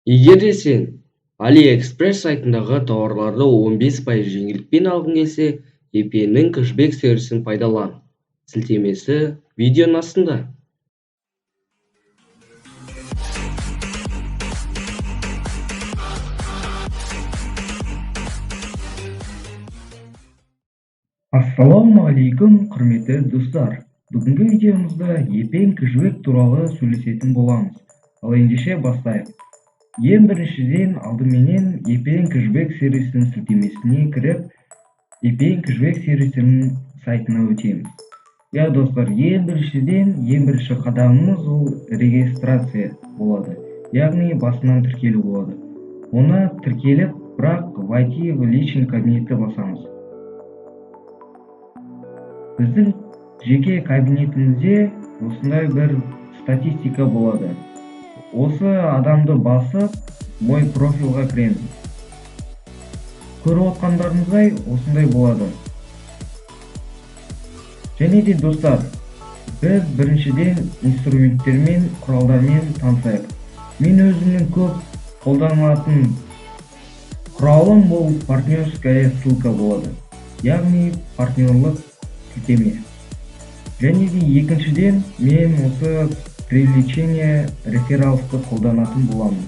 Егер де сен AliExpress сайтындағы тауарларды 15% жеңілдікпен алғың келсе, ePN-нің кэшбэк сервисін пайдалан. Сілтемесі видеоның астында. Ассалаумағалейкум, құрметті достар! Бүгінгі видеомызда ePN кэшбэк туралы сөйлесетін боламыз. Ал ендеше бастайық. Ең біріншіден, алдыменен ePN кэшбэк сервисінің сілтемесіне кіріп, ePN кэшбэк сервисінің сайтына өтеміз. Иә, достар, ең біріншіден, ең бірінші қадамымыз ол регистрация болады. Яғни басынан тіркелу болады. Оны тіркеліп, бірақ «Войти в личный кабинет» ті басамыз. Біздің жеке кабинетімізде осындай бір статистика болады. Осы адамды басып, «Мой профиль» ға кіреміз. Көріп отқандарыңыздай, осындай болады. Және де, достар, біз біріншіден инструменттермен, құралдармен танысайық. Мен өзімнің көп қолданылатын құралым бұл партнерская ссылка болады, яғни партнерлық сілтеме. Және де екіншіден, мен осы привлечение рефералов ты қолданатын боламын.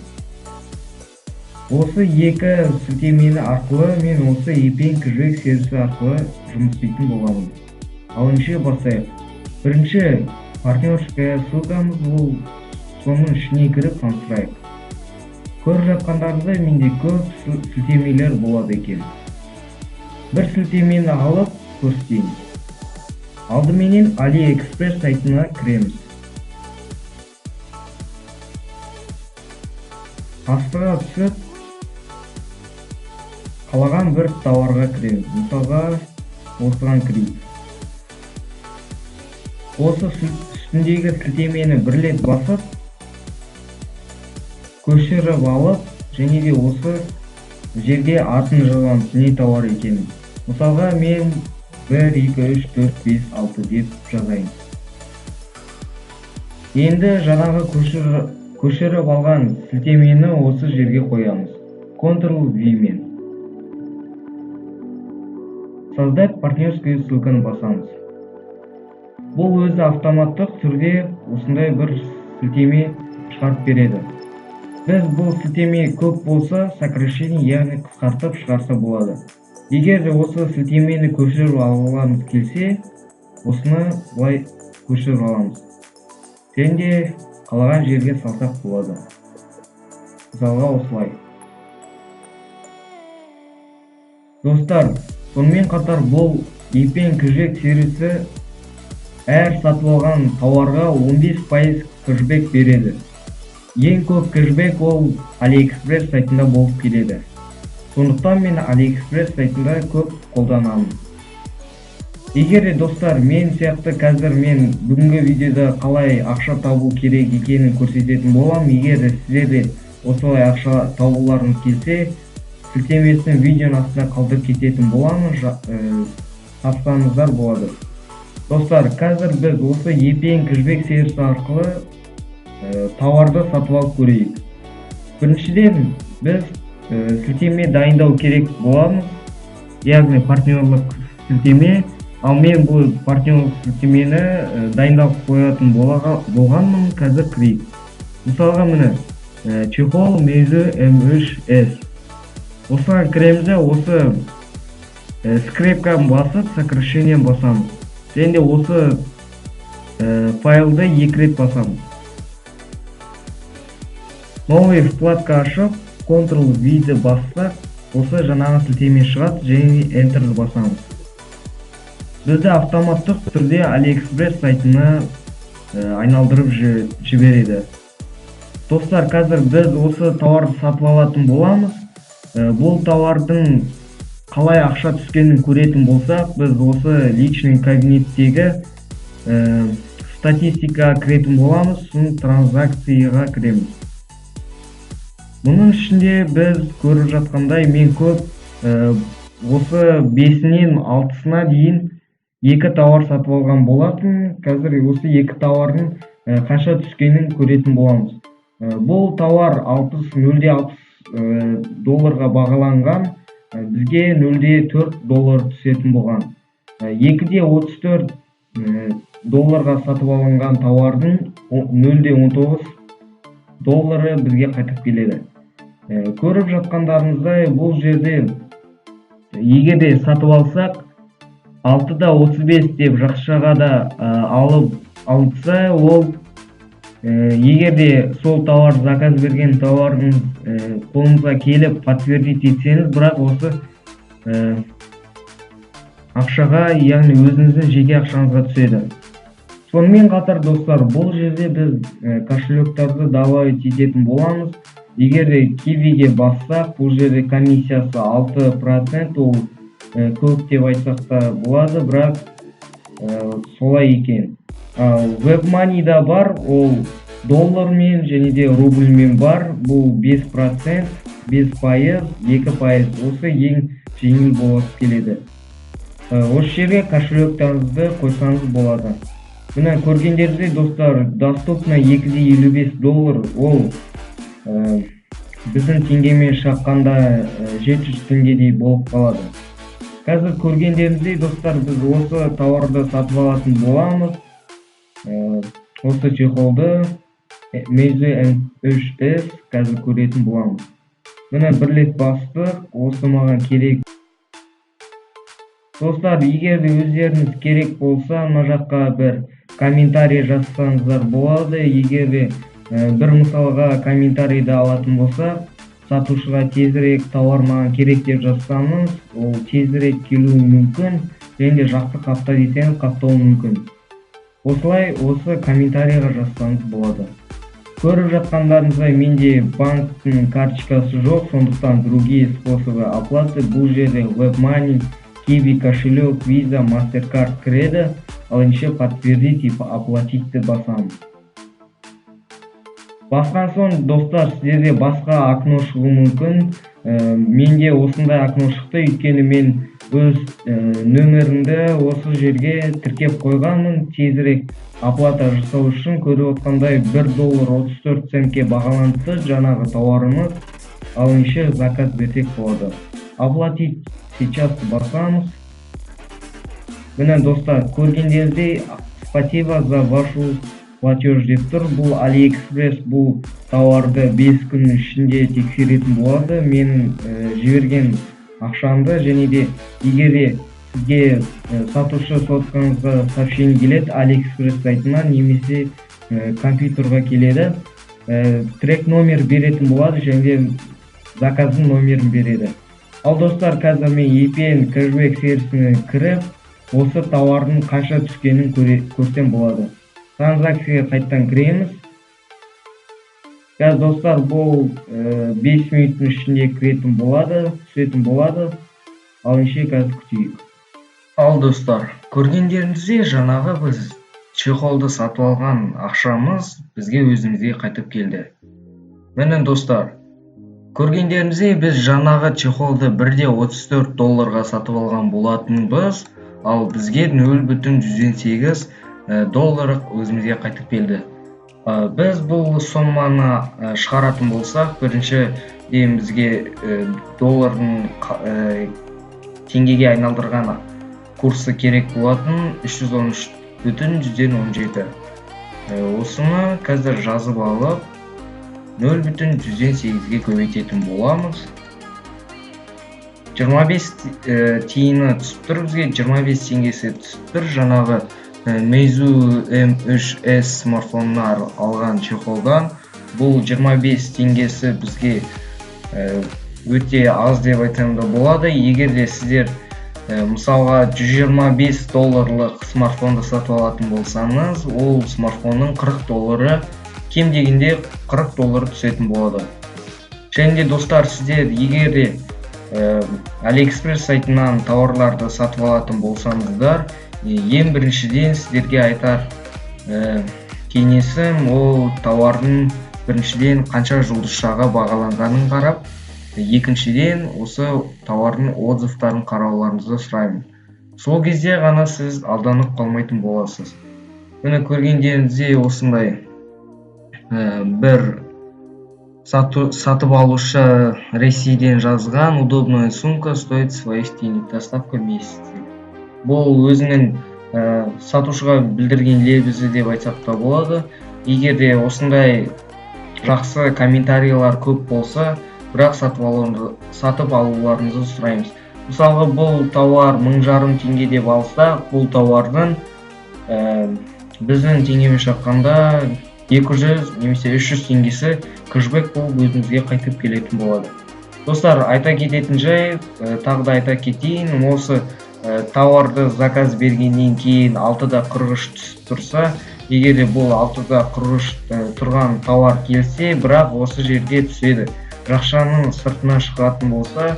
Осы екі сілтемені арқылы мен осы ePN кэшбэк сервисі арқылы жұмыс істейтін боламын. Ал ендеше бастайық. Бірінші партнерская ссылка мыз, ол соның ішіне кіріп таныстырайық. Көріп жатқандарыңыздай, менде көп сілтемелер болады екен. Бір сілтемені алып көрсетейін. Алдыменен AliExpress сайтына кіреміз. Астыға түсіп, қалаған бір тауарға кіреміз. Мысалға, осыған кірейік. Осы үстіндегі сілтемені бір рет басып, көшіріп алып, және де осы жерге атын жазамыз, не тауар екенін. Мысалға, мен 1, 2, 3, 4, 5, 6 деп жазайын. Енді жаңағы көшіріп алған сілтемені осы жерге қоямыз. Ctrl V мен. «Создать партнерскую ссылка» ны басамыз. Бұл өзі автоматтық түрде осындай бір сілтеме шығарып береді. Біз бұл сілтеме көп болса, сокращение, яғни қысқартып шығарса болады. Егер де осы сілтемені көшіріп алғыларыңыз келсе, осыны былай көшіріп аламыз. Және де қалаған жерге салсақ болады. Мысалға, осылай. Достар, сонымен қатар бұл ePN кэшбэк сервисі әр сатып алған тауарға 15% кэшбэк береді. Ең көп кэшбэк ол AliExpress сайтында болып келеді. Сондықтан мен AliExpress сайтында көп қолданамын. Егер де, достар, мен сияқты қазір мен бүгінгі видеода қалай ақша табу керек екенін көрсететін боламын. Егер де сіздер де осылай ақша табуларыңыз келсе, сілтемесін видеоның астына қалдырып кететін боламын, тапсаңыздар болады. Достар, қазір біз осы ePN кэшбэк сервисі арқылы тауарды сатып алып көрейік. Біріншіден, біз сілтеме дайындау керек боламыз, яғни партнерлық сілтеме. Ал мен бұл партнерлық сілтемені дайындап қоятын болғанмын. Қазір кірейік. Мысалға, міне, чехол Meizu M3S. Осыған кіреміз де, осы скрепка ны басып, сокращение басамыз. Және де осы файлды екі рет басамыз. Новый вкладка ашып, Ctrl V ді бассақ, осы жаңағы сілтеме шығады және Enter ді басамыз. Бізді автоматтық түрде AliExpress сайтына айналдырып жібереді. Достар, қазір біз осы тауарды сатып алатын боламыз. Бұл тауардың қалай ақша түскенін көретін болсақ, біз осы личный кабинеттегі статистикаға кіретін боламыз, сосын транзакцияға кіреміз. Мұның ішінде біз көріп жатқандай, мен көп осы бесінен алтысына дейін екі тауар сатып алған болатын. Қазір осы екі тауардың қанша түскенін көретін боламыз. Бұл тауар алпыс нөл де алпыс долларға бағаланған, бізге 0,4 доллар түсетін болған. 2,34 долларға сатып алынған тауардың 0,19 доллары бізге қайтып келеді. Көріп жатқандарыңыздай, бұл жерде егер де сатып алсақ, 6,35 деп жақшаға да алып алынса, ол егер де сол тауар, заказ берген тауарыңыз қолыңызға келіп, подтвердить етсеңіз, бірақ осы ақшаға, яғни өзіңіздің жеке ақшаңызға түседі. Сонымен қатар, достар, бұл жерде біз кошелектарды добавить ететін боламыз. Егер де Кивиге бассақ, бұл жерде комиссиясы 6%, ол көп деп айтсақ та болады, бірақ солай екен. Ал WebMoney да бар, ол доллармен және де рубльмен бар. Бұл 5%, 5%, 2%, осы ең жеңіл болып келеді. Осы жерге кошелектарыңызды қойсаңыз болады. Міне, көргендеріңіздей, достар, доступно 2,55 доллар, ол біздің теңгемен шаққанда 700 теңгедей болып қалады. Қазір көргендеріңіздей, достар, біз осы тауарды сатып алатын боламыз. Осы чехолды, Meizu M3s, қазір көретін боламыз. Міне, бір рет бастық, осы маған керек. Достар, егер де өздеріңіз керек болса, мына жаққа бір комментарий жазсаңыздар болады. Егер де бір мысалға комментарийді алатын болсақ, сатушыға тезірек тауар маған керек деп жазсаңыз, ол тезірек келуі мүмкін және де жақсы қапта десеңіз, қаптауы мүмкін. Осылай осы комментарийға жазсаңыз болады. Көріп жатқандарыңыздай, менде банктің карточкасы жоқ, сондықтан другие способы оплаты, бұл жерде WebMoney, Kiwi кошелек, Visa, MasterCard кіреді. Ал ендеше подтвердить и оплатить басамыз. Басқан соң, достар, сіздерде басқа окно шығуы мүмкін. Менде осындай окно шықты, өйткені мен өз нөмірімді осы жерге тіркеп қойғанмын тезірек оплата жасау үшін. Көріп отқандай, 1 доллар 34 центке бағаланыпты жаңағы тауарымыз. Ал ендеше заказ берсек болады. Оплатить сейчас басамыз. Міне, достар, көргендеріңіздей, «Спасибо за вашу платеж» деп тұр. Бұл Алиэкспресс бұл тауарды 5 күн ішінде тексеретін болады менің жіберген ақшамды. Және де егер де сізге сатушы соткаңызға сообщение келеді Алиэкспресс сайтынан немесе компьютерға келеді, трек номер беретін болады және де заказдың номерін береді. Ал, достар, қазір мен EPN кэшбэк сервисіне кіріп, осы тауардың қанша түскенін көрсем болады. Транзакцияға қайтадан кіреміз. Қазір, достар, бұл 5 минуттың ішінде кіретін болады, түсетін болады. Ал ендеше қазір күтейік. Ал, достар, көргендеріңіздей, жаңағы біз чехолды сатып алған ақшамыз бізге, өзімізге қайтып келді. Міне, достар, көргендеріңіздей, біз жаңағы чехолды 1,34 долларға сатып алған болатынбыз, ал бізге 0,08 доллар өзімізге қайтып келді. Біз бұл соманы шығаратын болсақ, біріншіден бізге доллардың теңгеге айналдырған курсы керек болатын, 313,17. Осыны қазір жазып алып, 0,08-ге көбейтетін боламыз. 25 тиыны түсіп тұр бізге, 25 теңгесі түсіп тұр жаңағы Meizu M3s смартфонына алған чехолдан. Бұл 25 теңгесі бізге өте аз деп айтсам да болады. Егер де сіздер мысалға 125 долларлық смартфонды сатып алатын болсаңыз, ол смартфонның 40 доллары, кем дегенде 40 доллар түсетін болады. Және де, достар, сіздер егер де Алиэкспресс сайтынан тауарларды сатып алатын болсаңыздар, ең біріншіден сіздерге айтар кеңесім, ол тауардың біріншіден қанша жұлдызшаға бағаланғанын қарап, екіншіден осы тауардың отзывтарын қарауларыңызды сұраймын. Сол кезде ғана сіз алданып қалмайтын боласыз. Міне, көргендеріңіздей, осындай бір Сатып алушы Ресейден жазған: «Удобная сумка, стоит своих денег, доставка месяц». Бұл өзінің сатушыға білдірген лебізі деп айтсақ та болады. Егер де осындай жақсы комментарийлар көп болса, бірақ сатып алуларыңызды сұраймыз. Мысалға, бұл тауар 1500 теңге деп алсақ, бұл тауардың біздің теңгемен шаққанда 200 немесе 300 теңгесі кэшбэк болып өзімізге қайтып келетін болады. Достар, айта кететін жай, тағы да айта кетейін, осы тауарды заказ бергеннен кейін 6:43 түсіп тұрса, егер де бұл 6:43 тұрған тауар келсе, бірақ осы жерге түседі, жақшаның сыртына шығатын болса,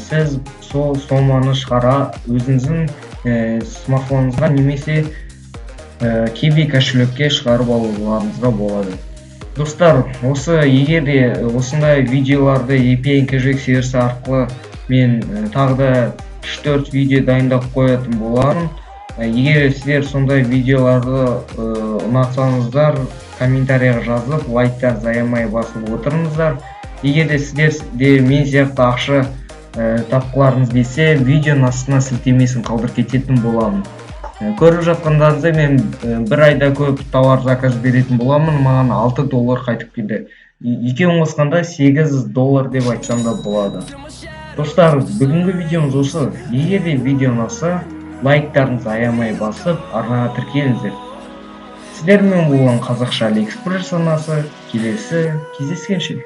сіз сол соманы шығара өзіңіздің смартфоныңызға немесе Киви кошелекке шығарып алуларыңызға болады. Достар, осы егер де осындай видеоларды EPN кэшбэк сервисі арқылы мен тағы да үш төрт видео дайындап қоятын боламын. Егер сіздер сондай видеоларды ұнатсаңыздар, комментарийға жазып, лайктарыңызды аямай басып отырыңыздар. Егер де сіздер де мен сияқты ақша тапқыларыңыз келсе, видеоның астына сілтемесін қалдырып кететін боламын. Көріп жатқандарыңыздай, мен бір айда көп тауар заказ беретін боламын, маған 6 доллар қайтып келді. Екеуін қосқанда 8 доллар деп айтсам да болады. Достар, бүгінгі видеомыз осы. Егер де видео ұнаса, лайктарыңызды аямай басып, арнаға тіркеліңіздер. Сіздермен болған Қазақша Алиэкспресс арнасы. Келесі кездескенше!